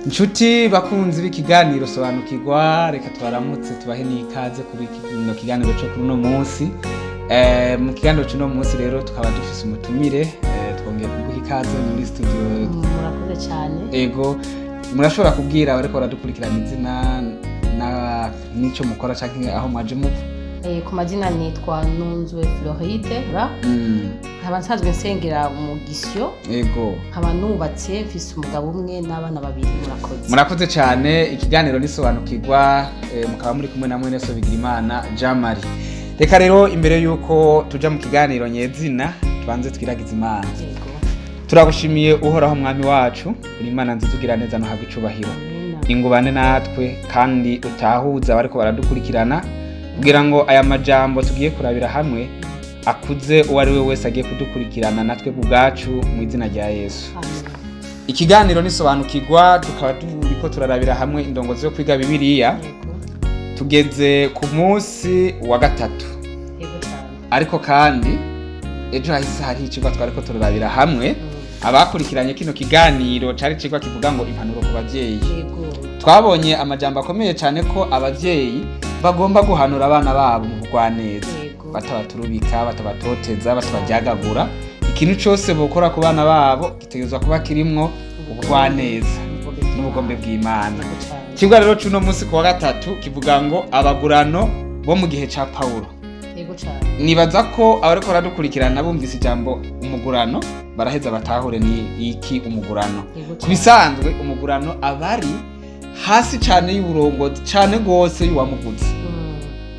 Nshuti bakunzi b'ikiganiro Sobanukirwa, reka tubaramutse, tubahe n'ikaze kuri kino kiganiro cyo kuri uno munsi. Mu kiganiro cy'uno munsi rero tukaba dufise umutumire. Twongeye kuguha ikaze muri studio. Murakoze cyane. Ego, murashobora kubwira abariko baradukurikirana izina na n'icyo mukora canke aho mwaje muva? Ku mazina nitwa Nunzwe Floride ra, nkaba nsanzwe nsengera mu Gisyo, nkaba nubatse, mfise umugabo umwe n'abana babiri. Murakoze. Murakoze cyane. Ikiganiro nisobanukirwa, mukaba muri kumwe na mwene so Bigirimana Jean Marie. Reka rero imbere y'uko tuja mu kiganiro nyezina tubanze twiragize Imana. Yego. Turagushimiye Uhoraho Mwami wacu, uri Imana nziza, ugira neza, ntuhabwe icubahiro. Amina. Ingubane natwe kandi utahuza abariko baradukurikirana kugira ngo aya majambo tugiye kurabira hamwe akuze uwo ari we wese agiye kudukurikirana natwe ubwacu, mu izina rya Yesu. Amina. Ikiganiro nisobanukirwa, tukaba turiko turarabira hamwe indongozi yo kwiga Bibiliya. Tugeze ku munsi wa gatatu. Yego cyane. Ariko kandi ejo hahise hariho icigwa twariko turarabira hamwe. Abakurikiranye kino kiganiro, cari icigwa kivuga ngo impanuro ku bavyeyi. Twabonye amajambo akomeye cyane ko abavyeyi bagomba guhanura abana babo mu bugwaneza, batabaturubika, batabatoteza, batabaryagagura. Ikintu cose bokora ku bana babo gitegerezwa kuba kirimwo ubugwaneza n'ubugombe bw'Imana. Yego cyane. Ikigwa rero c'uno munsi ku wa gatatu kivuga ngo abagurano bo mu gihe ca Pawulo. Yego cyane. Nibaza ko abariko baradukurikirana bumvise ijambo umugurano baraheza batahure ni iki umugurano. Yego Ku cyane. bisanzwe umugurano aba ari hasi cane y'uburongozi cane gose y'uwamuguze,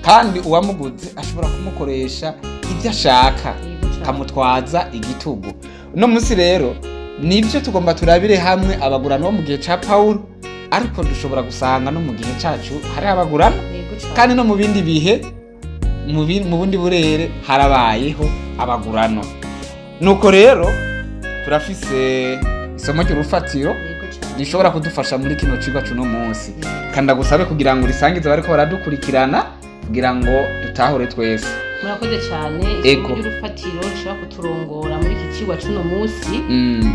kandi uwamuguze ashobora kumukoresha ibyo ashaka, Yego cyane. akamutwaza igitugu. Uno munsi rero nibyo tugomba turabire hamwe, abagurano bo mu gihe ca Pawulo, ariko dushobora gusanga no mu gihe cacu hari abagurano, Yego cyane. kandi no mu bindi bihe, mu bundi burere harabayeho abagurano. Nuko rero turafise isomo ry'urufatiro Yego cyane. rishobora kudufasha muri kino cigwa c'uno munsi, kandi ndagusabe kugira ngo urisangize abariko baradukurikirana kugira ngo dutahure twese. Murakoze cyane. Ego. Isomo ry'urufatiro rishobora kuturongora muri iki cigwa c'uno munsi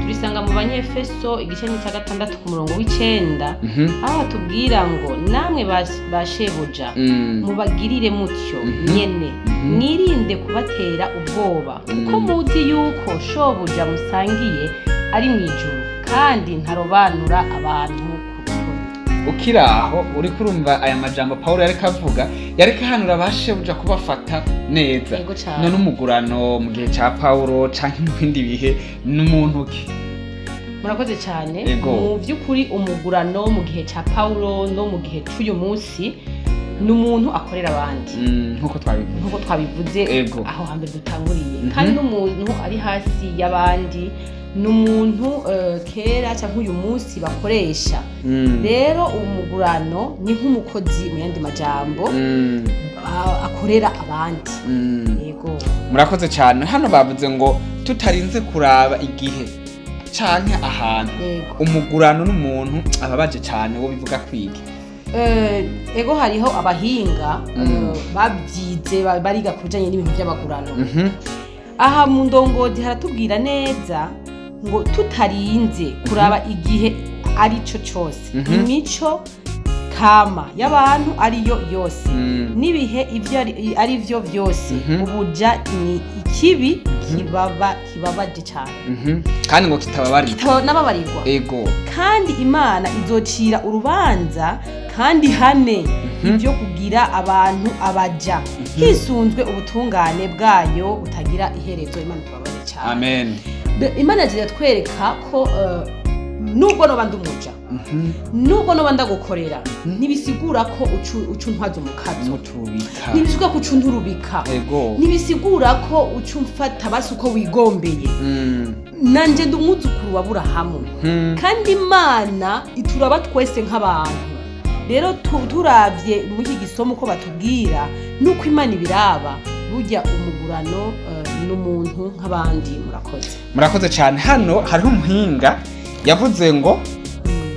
turisanga mu Banyefeso, igice ni cya gatandatu ku murongo w'icenda, aho batubwira ngo namwe ba shebuja, mubagirire mutyo nyene, mwirinde kubatera ubwoba, kuko muzi yuko shobuja musangiye ari mu ijuru, kandi ntarobanura abantu ku butoni. Ukiri aho uriko urumva aya majambo Pawulo yariko avuga, yariko ahanura ba shebuja kubafata neza. Yego cane. None umugurano mu gihe ca Pawulo canke mu bindi bihe n'umuntu ki? Murakoze cyane. Ego. Mu by'ukuri umugurano mu gihe cya Pawulo no mu gihe cy'uyu munsi ni umuntu akorera abandi, Nkuko twabivuze. Nk'uko twabivuze aho hambere dutanguriye, kandi n'umuntu ari hasi y'abandi, ni umuntu kera cyangwa uyu munsi bakoresha. Rero umugurano ni nk'umukozi, mu yandi majambo, akorera abandi. Yego. Murakoze cyane. Hano bavuze ngo tutarinze kuraba igihe canke ahantu, umugurano n'umuntu ababaje cyane. Wo bivuga kwiga? Ego, hariho abahinga babyize, bariga ku bijanye n'ibintu by'abagurano. Aha mu ndongozi haratubwira neza ngo tutarinze kuraba igihe ari cyo cyose, imico kama y'abantu ariyo yose, n'ibihe ibyo ari byo byose, ubuja ni ikibi kibaba kibabaje cyane. Kandi ngo kitababarira. Kitaba n'ababarirwa. Kandi Imana izocira urubanza kandi hane ibyo kugira abantu abaja hisunzwe ubutungane bwayo butagira iherezo. Imana tubabarire cyane. Amen. Imana yagiye twereka ko nubwo noba ndi umuja, nubwo noba ndagukorera, ntibisigura ko ucu untwaza umukazo. Mutubika. Ntibisigura ko ucu nturubika. Ntibisigura ko uca umfata basi uko wigombeye. Nanje ndi umwuzukuru wa Burahamu, kandi Imana ituraba twese nk'abantu. Rero turavye muri iki gisomo uko batubwira nuko Imana ibiraba, burya umugurano n'umuntu nk'abandi. Murakoze. Murakoze cyane. Hano hariho umuhinga yavuze ngo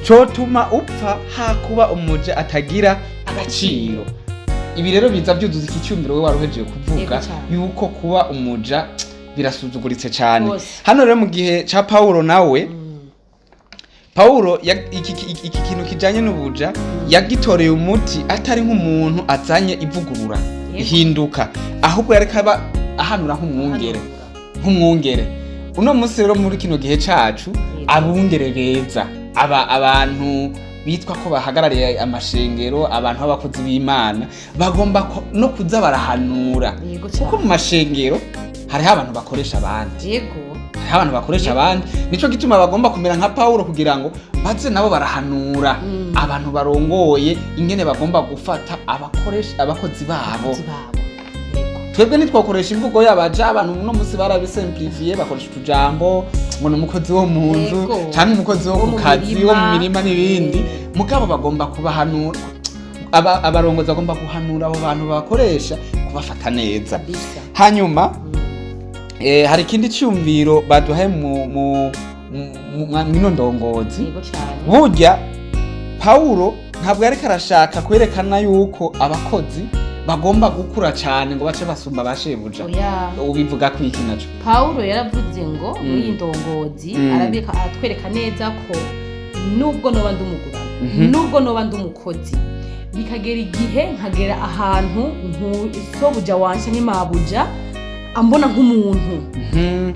cotuma upfa hakuba umuja atagira agaciro. Ibi rero biza byuzuza iki cyumviro we wari uhejeje kuvuga, Yego cane. yuko kuba umuja birasuzuguritse cyane. Rwose. Hano rero mu gihe ca Pawulo nawe, Pawulo iki kintu kijanye n'ubuja yagitoreye umuti atari nk'umuntu azanye ivugurura ihinduka, ahubwo yariko aba ahanura nk'umwungere, nk'umwungere. Uno munsi rero muri kino gihe cacu, abungere beza, aba abantu bitwa ko bahagarariye amashengero, abantu b'abakozi b'Imana, bagomba no kuza barahanura, kuko mu mashengero hariho abantu bakoresha abandi. Hariho abantu bakoresha abandi, nico gituma bagomba kumera nka Pawulo kugira ngo baze nabo barahanura abantu barongoye ingene bagomba gufata abakoresha, abakozi babo. Abakozi babo. Yego. Twebwe ntitwakoresha imvugo y'abaja. Abantu uno munsi barabisemplifiye, bakoresha utujambo ngo ni umukozi wo mu nzu canke umukozi wo Wo ku mu kazi, mirima. wo mu mirima n'ibindi. Mugabo bagomba kubahanura, abarongozi bagomba guhanura abo bantu bakoresha kubafata neza. Hanyuma hari ikindi cyumviro baduhaye mu mwino ndongozi. Yego cyane. Burya Pawulo ntabwo yariko arashaka kwerekana yuko abakozi bagomba gukura cyane ngo bace basumba ba shebuja. Oya. Ubivuga ko iki naco? Pawulo yaravuze ngo muri iyi ndongozi arabika, aratwereka neza ko nubwo noba ndi umugurano, nubwo noba ndi umukozi, bikagera igihe nkagera ahantu sobuja wanje nk'imabuja ambona nk'umuntu,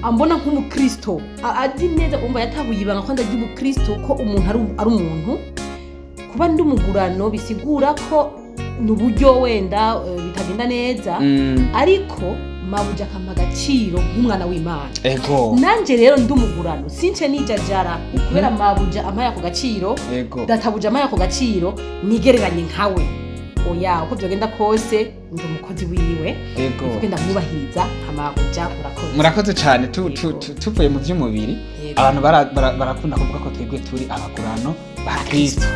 ambona nk'umukristo, azi neza, umva yatabuye ibanga ko ndarya ubukristo, ko umuntu ari umuntu. Kuba ndi umugurano bisigura ko ni uburyo wenda bitagenda neza, ariko mabuja akampa agaciro nk'umwana w'Imana. Nanje rero ndi umugurano, since nijajara kubera mabuja ampaye ako gaciro, databuja ampaye ako gaciro, nigereranye nkawe. Oya, uko byogenda kose ndi umukozi wiwe. Ivuge ndamwubahiriza nka mabuja. Murakoze. Murakoze cyane. Tuvuye mu by'umubiri, abantu barakunda kuvuga ko twebwe turi abagurano ba Kristo,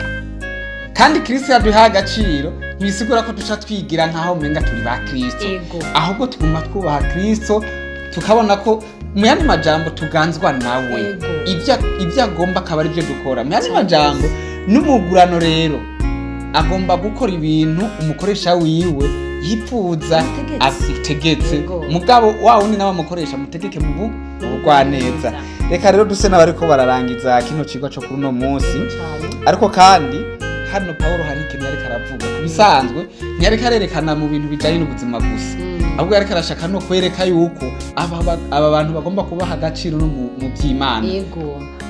kandi Kristo yaduhaye agaciro. Ntibisigura ko duca twigira nkaho umenga turi ba Kristo, ahubwo tuguma twubaha Kristo, tukabona ko mu yandi majambo tuganzwa nawe. Ibyo agomba akaba ari byo dukora. Mu yandi majambo, n'umugurano rero agomba gukora ibintu umukoresha wiwe yipfuza, Amutegetse. ategetse. Mugabo wa wundi nawe amukoresha mutegeke mu bugwaneza. Reka rero duse n'abariko bararangiza kino cigwa co kuri uno munsi. Ariko kandi hano Pawulo hari ikintu yariko aravuga. Ku bisanzwe ntiyariko arerekana mu bintu bijanye n'ubuzima gusa, ahubwo yariko arashaka no kwereka yuko aba bantu bagomba kubaha agaciro no mu by'Imana,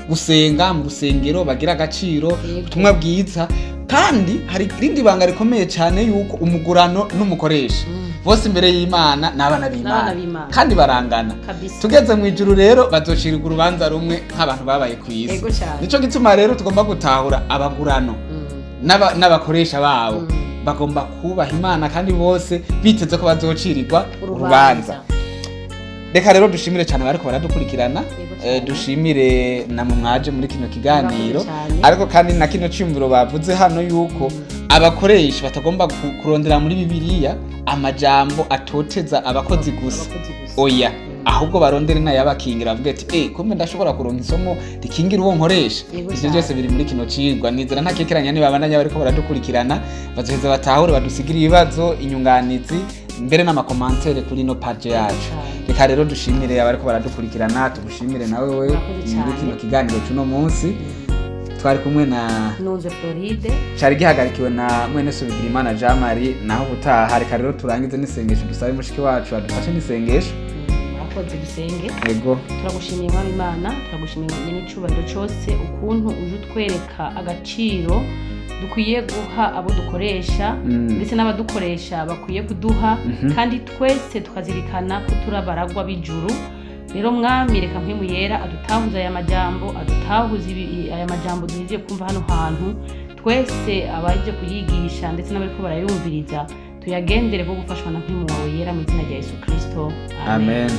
gusenga mu rusengero bagira agaciro, ubutumwa bwiza. Kandi hari irindi banga rikomeye cyane yuko umugurano n'umukoresha bose imbere y'Imana ni abana N'abana b'Imana, b'Imana. kandi barangana. Tugeze mu ijuru rero bazocirwa urubanza rumwe nk'abantu babaye ku isi. Yego cyane. Nico gituma rero tugomba gutahura abagurano n'abakoresha babo bagomba kubaha Imana, kandi bose biteze ko bazocirirwa urubanza. Reka rero dushimire cyane abariko baradukurikirana. Yego cyane. Dushimire namwe mwaje muri kino kiganiro. Murakoze cyane. Ariko kandi na kino cyumviro bavuze hano yuko abakoresha batagomba kurondera muri Bibiliya amajambo atoteza abakozi gusa. Abakozi gusa. Oya, ahubwo barondere n'ayabakingira, bavuge ati kumbe ndashobora kuronka isomo rikingira uwo nkoresha. Yego Ivyo cyane. byose biri muri kino cigwa. Nizera ntakekeranya nibabandanya bariko baradukurikirana, bazoheza batahure, badusigire ibibazo, inyunganizi, mbere n'amakomantere kuri ino page yacu. Cyane. Reka rero dushimire abariko baradukurikirana, tugushimire nawe we Murakoze muri cyane. kino kiganiro c'uno munsi. Twari kumwe na Nunze Floride. Cari gihagarikiwe na mwene Subigirimana Jean Marie. Naho ubutaha. Reka rero turangize n'isengesho, dusabe mushiki wacu adufashe n'isengesho. Murakoze, dusenge. Yego. Turagushimiye Mwami Imana, turagushimiye n'icubahiro cose ukuntu uje utwereka agaciro dukwiye guha abo dukoresha, ndetse n'abadukoresha bakwiye kuduha, kandi twese tukazirikana ko turi abaragwa b'ijuru. Rero Mwami, reka Mpwemu Yera adutahuze aya majambo, adutahuze aya majambo duhejeje kumva hano hantu. Twese abaje kuyigisha ndetse n'abariko barayumviriza, tuyagendere ko gufashwa na Mpwemu wawe Yera, mu izina rya Yesu Kristo. Amen.